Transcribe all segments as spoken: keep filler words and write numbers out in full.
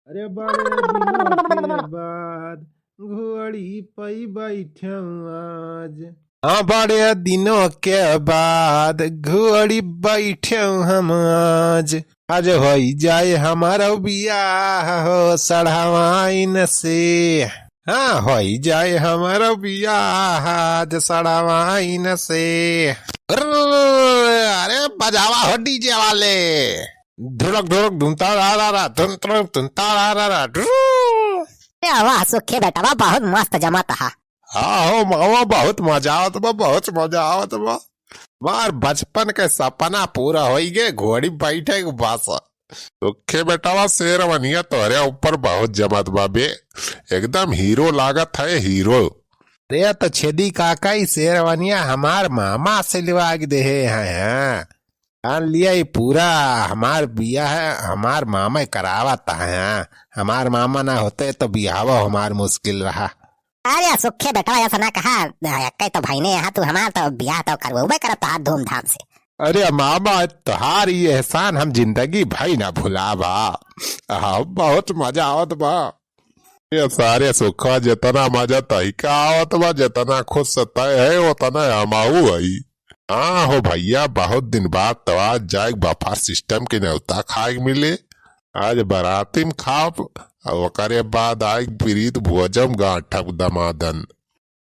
अरे बड़े दिनों के बाद घोड़ी पै बैठ्यौं आज। हाँ, बड़े दिनों के बाद घोड़ी बैठ्यौं हम आज। आज होई जाए हमारो बियाह हो सढ़वाइन से। हाँ, होई जाए हमारो बियाह आज सढ़वाइन से। अरे बजावा हो DJ वाले। ढुलक ढुलक धुन ता रा रा रा, धुन धुन धुन ता रा रा रा, ढुलक। अरे वाह सुखे बेटवा, बहुत मस्त जमत हा। हाँ हो मामा, बहुत मजा आवत बा, बहुत मजा आवत बा। हमार बचपन के सपना पूरा होई गे, घोड़ी बैठे के बस। सुखे बेटवा, शेरवनिया तोहरे ऊपर बहुत जमत बा बे, एकदम हीरो लागत है, हीरो। अरे तो छेदी काका, ई शेरवनिया हमार मामा सिलवा के देहे हैं, हाँ। जान लिया, ई पूरा हमार बियाह है, हमार मामा ही करावत है। हमार मामा ना होते तो बियाहवा हमार मुश्किल रहा। अरे सुखे बेटवा, ऐसा ना कहा, एक्कै तो भाई ने यहाँ, तू हमार तो बियाह तो करवउबे करब तोहार धूमधाम से। अरे मामा, तोहार ई एहसान हम जिंदगी भई ना भुलाबा। हाँ, बहुत मजा आवत बा। ये सारे सुखवा, जितना मजा तहिका आवत बा, जितना खुश तय है, उतना हमहू हई। हाँ हो भइया, बहुत दिन बाद तो आज जाए बफर सिस्टम के न्योता खाए के मिले। आज बराती में खाब, और ओकरे बाद आए प्रीत भोजम गांठब दमादन।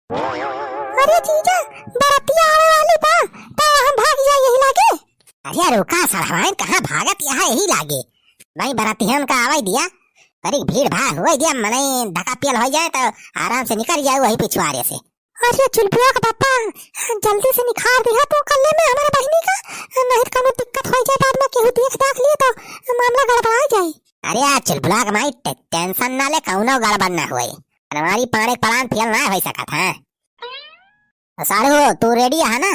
अरे जीजा, बरतिया आवे वाली बा, तो हम भाग जाए यही लागे। अरे रुका सढ़वाइन, कहाँ भागत यहाँ यही लागे। नहीं, बरतियन का आवे दिया, तनिक भीड़ भाड़ होए दिया, मनई धका पियल हो जाए तो आराम से निकल जाए वही पिछवारे से। अरे चुलबुआ का पापा, जल्दी से निखार दिया तू कल्ले में हमारे बहिनी का, नहीं तो कौनो दिक्कत हो जाए, बाद में केहू देख दाख लिए तो मामला गड़बड़ा जाए। अरे यार चुलबुआ का माई, टे-, टेंशन ना ले, कौनो गड़बड़ ना होए। हमारी पाड़े पलान फेल ना हो सकत है। साढ़ू, तू रेडी है ना?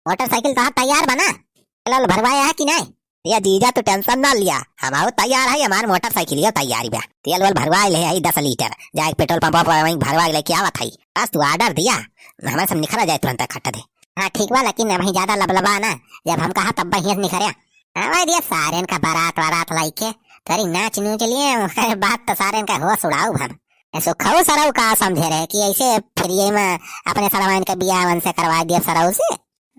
मोटरसाइकिल तोहार तैयार बा ना? तेल भरवाया है कि नहीं? ये जीजा तू टेंशन ना लिया, हम आओ तैयार है, हमार मोटरसाइकिल ये तैयार बा। तेल वेल भरवा ले है दस लीटर, जाए पेट्रोल पंप पर वहीं भरवा के लेके आवत है। बस तू ऑर्डर दिया, हमें सब निखरा जाए तुरंत खट दे। हाँ ठीक बा, लेकिन अबहीं ज्यादा लबलबा ना, जब हम कहा तब हियाँ से निखरे। हाँ भाई दिया सारेन का बारात वारात लाइके, तोरी नाच नूच लिए, ओकरे बाद तो सारेन का होश उड़ाऊ हम। ऐसो खऊ सरऊ का समझे रहे कि ऐसे फ्री में अपने सड़वाइन के बियाह उनसे करवा दिया सरऊ से।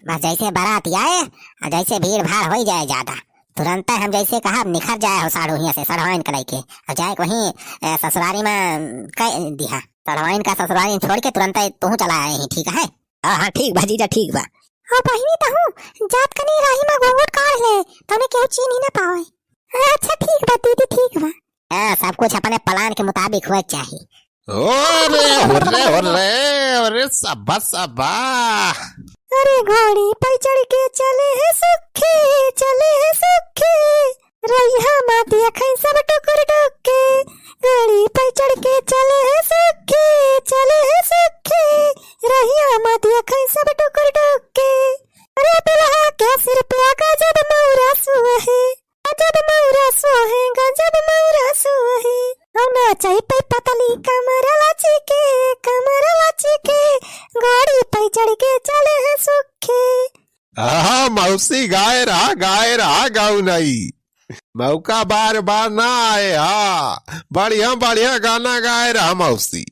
बस जैसे बारात आए और जैसे भीड़ भाड़ हो जाए ज्यादा, तुरंत हम जैसे कहा निखर जाए हो साढ़ू हियाँ से सड़वाइन के लेके, और जाए के वहीं, ए, ससुरारी में कह दिया, सड़वाइन का ससुरारी छोड़ के तुरंत तू चला आए ही, ठीक है? हाँ, हाँ, ठीक बा जीजा, ठीक बा। हाँ बहिनी, तहूँ जात कनी राही में घूंघट काढ़ ले, तने केहू चीन ही ना पावे। अच्छा ठीक बा दीदी, ठीक बा। हाँ, सब कुछ अपने प्लान के मुताबिक हुए चाही। अरे, अरे, अरे, अरे, सबा, सबा। अरे, घोड़ी पे चढ़ के चले हैं सुखी, चले हैं सुखी। रहिया मा देखै सब टुकुर टुके, गाड़ी पे चढ़ के चले हैं सुखी, चले हैं सुखी। रहिया मा देखै सब टुकुर टुके। अरे दुल्हा के सिर पे गजब मौरा सोहे, गजब मौरा सोहे, गजब मौरा सोहे। हम नाचै पे पतली कमर लचके, कमर लचके, गाड़ी पे चढ़ के चले हैं सुखी। हाँ, मौसी गाए रहा, गाए रहा, गाऊ नहीं। मौका बार बार ना आए, हाँ। बढ़िया, बढ़िया गाना गाए रहा मौसी।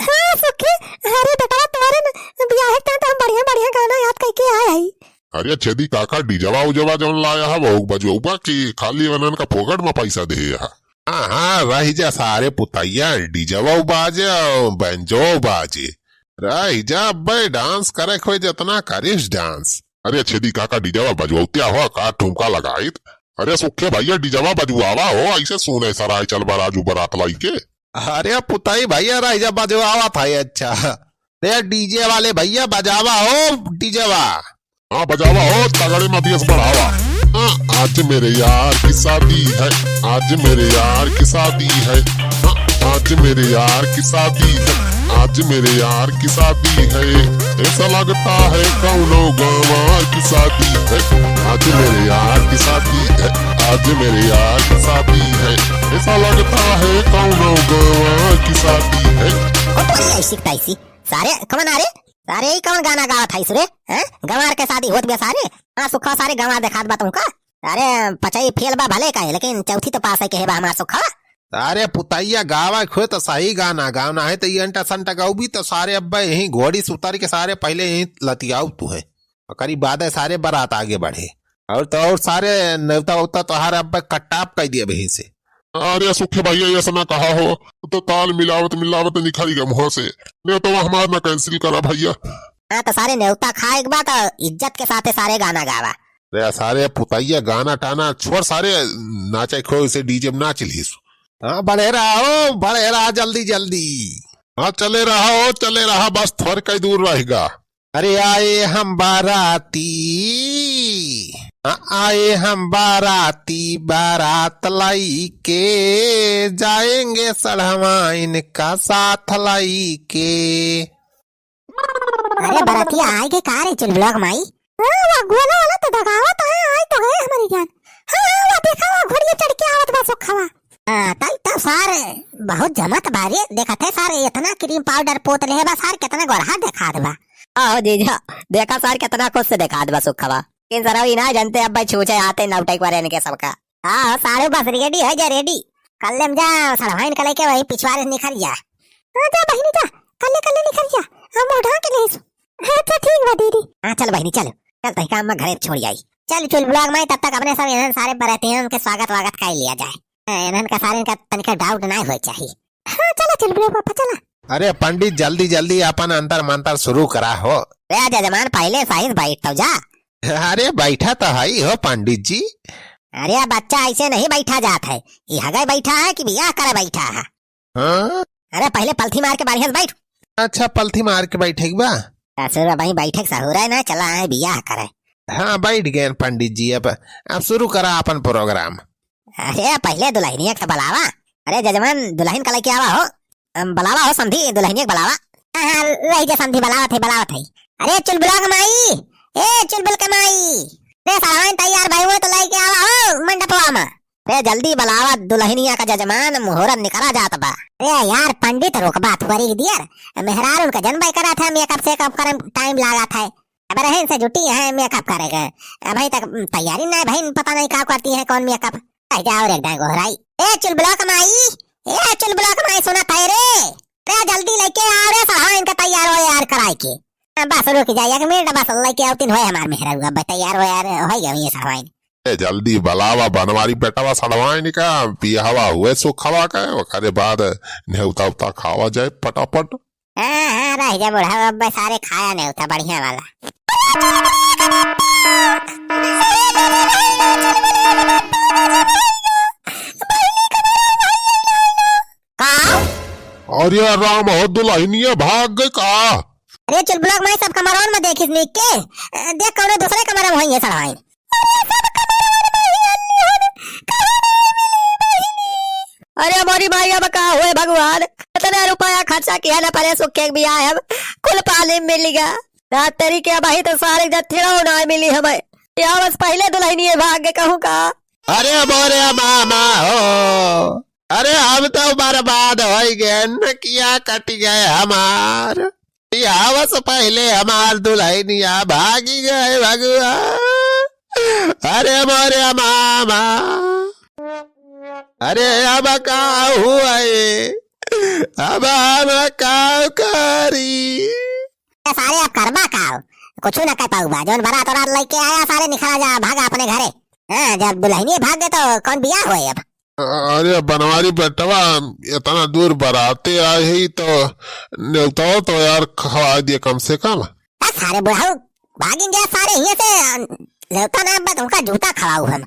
हाँ, सुखी, अरे बेटवा, तोरे न बियाहे के टाइम तो हम बढ़िया, बढ़िया गाना याद करके आए हई। अरे छेदी काका, डीजवा उजवा जौन लाया है, वो बजौबा कि खाली वनन का फोकट में पैसा दे है? हाँ, हाँ, रही जा सारे पुतैया, डीजवा बाजे, बैंजो बाजे। रही जा अब्बे, डांस करे खोए जितना करिस डांस। अरे छेदी काका, डीजवा बजवतिया हो का ठुमका लगाइत? अरे सुखे भैया, डीजवा बजवावा हो, ऐसे सुने सराय चल बा राजू बरात लाई के। अरे पुताई भैया, रही जा बजवावा था ये, अच्छा। रे डीजे वाले भैया, बजावा हो डीजवा। हाँ, बजावा हो, तगड़े में बेस बढ़ावा। हाँ, आज मेरे यार की शादी है, आज मेरे यार की शादी है। हाँ, आज मेरे यार की शादी है, आज मेरे यार की शादी है। ऐसा लगता है कौनो गंवार की शादी है। आज मेरे यार की शादी है, आज मेरे यार की शादी है। ऐसा लगता है कौनो गंवार की शादी है। ओ तो ऐसी तैसी। सारे कौन आ रे? सारे ई कौन गाना गावत है रे? हैं? गंवार के शादी होत बा सारे? हाँ सुखा, सारे गंवार देखात बा तुमका। अरे पचई फेल बा भले का है, लेकिन चौथी तो पास है के है बा हमार सुखा। अरे पुतैया गावा खोए तो सही गाना गावना है, तो ये अंटा संटा गाउबी तो सारे अब्बे यहीं घोड़ी से उतर के सारे पहले यहीं लतियाउ तू है। ओकरी बादे सारे बारात आगे बढ़े। और तो और सारे नेवता उवता तोहार अब्बे कट्टाप कर दिए बही से। अरे सुखे भैया, ये सना कहा हो, तो ताल मिलावत मिलावत निखरी गए मुँह से। नेवता हमार ना cancel करा भैया। हाँ, तो सारे नेवता खा एक बात और इज्जत के साथे सारे गाना गावा। अरे सारे पुतैया गाना टाना छोड़, सारे नाचे खो इसे DJ में नाच लीस। हाँ, बढ़े रहा हो, बढ़े रहा जल्दी जल्दी। हाँ, चले रहा हो, चले रहा, बस थोड़ कई दूर रहेगा। अरे आए हम बाराती, हाँ, आए हम बाराती, बारात लाई के जाएंगे सड़वाइन का साथ लाई के। अरे बरतिया आए के का रे चुलबुलवा के माई? हाँ, वा गोला वाला तो दगावत है, आए तो गए हमारी जान। हाँ, हाँ, वा देखा, वा घोड़िया चढ़ के आवत बा सुखवा। हाँ, तब तो सार बहुत जमत बा रे, देखत है सार इतना cream powder पोत ले बा सार, कितना गोरहा देखात बा। आहो जीजा, देखा सार कितना खुश से देखात बा सुखवा। इन सरवा ई ना जानते अब भाई छूछे आते नौटंकी वाले इनके सबका। हाँ, सारे बस ready हो जा, ready। कल्ले में जा, सड़वाइन कले के वही पिछवारे से निखर जा। हाँ, जा बहिनी जा, कल्ले कल्ले निखर जा। हम उठा के ले सु। हाँ, अच्छा ठीक बा दीदी। हाँ, चल बहिनी, चल। चल तही काम में घरे छोड़ आई। चल चुलबुलवा के माई, तब तक अपने सब इन्हन सारे बरतियन के स्वागत वागत कर लिया जाए। हाँ, इन्हन का सारे का तनिका doubt ना होए चाहिए। हाँ, चला चुलबुलवा पापा, चला। अरे पंडित, जल्दी जल्दी अपन अंतर मंतर शुरू करा हो। रे जजमान, पहले सही से बैठ तो जा। अरे बैठा तो है ही हो पंडित जी। अरे बच्चा, ऐसे नहीं बैठा जात है। ई हगे बैठा है कि बियाह करे बैठा है? हाँ? अरे पहले पलथी मार के बढ़िया से बैठ। अच्छा, पलथी मार के बैठे के बा? ससुर भाई बैठे के सहूर है ना, चला आए बियाह करे। हाँ, बैठ गए पंडित जी, अब, अब शुरू करा अपन program। अरे पहले दुल्हनिया के बुलावा। अरे जजमान, दुल्हन का लेके आवा हो। अम, बुलावा हो समधी, दुल्हनिया के बुलावा। हाँ, हाँ, रही जा समधी, बुलावत है, बुलावत है। अरे चुलबुलवा के माई, ए चुलबुल के माई, रे सामान तैयार भाई हुए तो लेके आवा हो मंडपवा में। रे जल्दी बुलावा दुल्हनिया का जजमान, मुहूर्त निकला जात बा। रे यार पंडित, रुक बात वरी दियर, मेहरारू उनका जनबै करत है, makeup सेकअप करे time लागत है। अब रहन से जुटी है makeup करे के, अभी तक तैयारी नहीं भाई, पता नहीं का करती है कौन makeup। कह जाओ रे एकदम गोहराई। ए चुलबुलवा के माई, ए चुलबुलवा के माई, सुना था रे? रे जल्दी लेके आओ रे, साहब इनका तैयार हो यार कराए के। बस रुक जा एक मिनट, बस लेके आओ तीन होए हमार मेहरारू, अब तैयार हो यार, हो गया ये साहब। ए, जल्दी बुलावा बनवारी बेटवा सड़वाइन का, बियाहवा हुए सुखवा का, ओकरे बाद नेवता उता खावा जाए फटाफट। हाँ, हाँ, रह जा बुढ़ावा, अब सारे खाया नेवता बढ़िया वाला। का? अरे राम हो, दुल्हनिया भाग गई का? अरे चुलबुलवा के माई, सब कमरवन में देखिस निक के, देख कौनो दूसरे कमरा में होई है सड़वाइन। अरे मोरी माई, अब का हुए भगवान, इतना रुपया खर्चा किया न परे सुखे के बियाह, अब कुल पानी मिल गया। रात तेरी के अबही तो सारे जथिड़ो ना मिली हमें। या बस पहले दुल्हनिए भाग के कहूँ का? अरे मोरे मामा हो, अरे हम तो बर्बाद हो गए, नकिया कट गए हमार। बियाह से पहले हमार दुल्हनिया भागी गए भगवान। अरे मोरे मामा, अरे अब का हुए, अब हम का करी? ए सारे अब करबा का हो? कुछ ना कर पाऊबा। जौन बारात वारात लेके आया सारे निकला जा, भागा अपने घरे। हाँ, जब दुल्हनिए भाग गए तो कौन बियाह होए अब? अरे बनवारी बेटवा, इतना दूर बराते आए ही तो नेवता तो यार खवा दिए कम से कम। आ, सारे बुढ़ाऊ भागिन गया सारे हिये से, नेवता ना बस उनका जूता खवाऊ हम।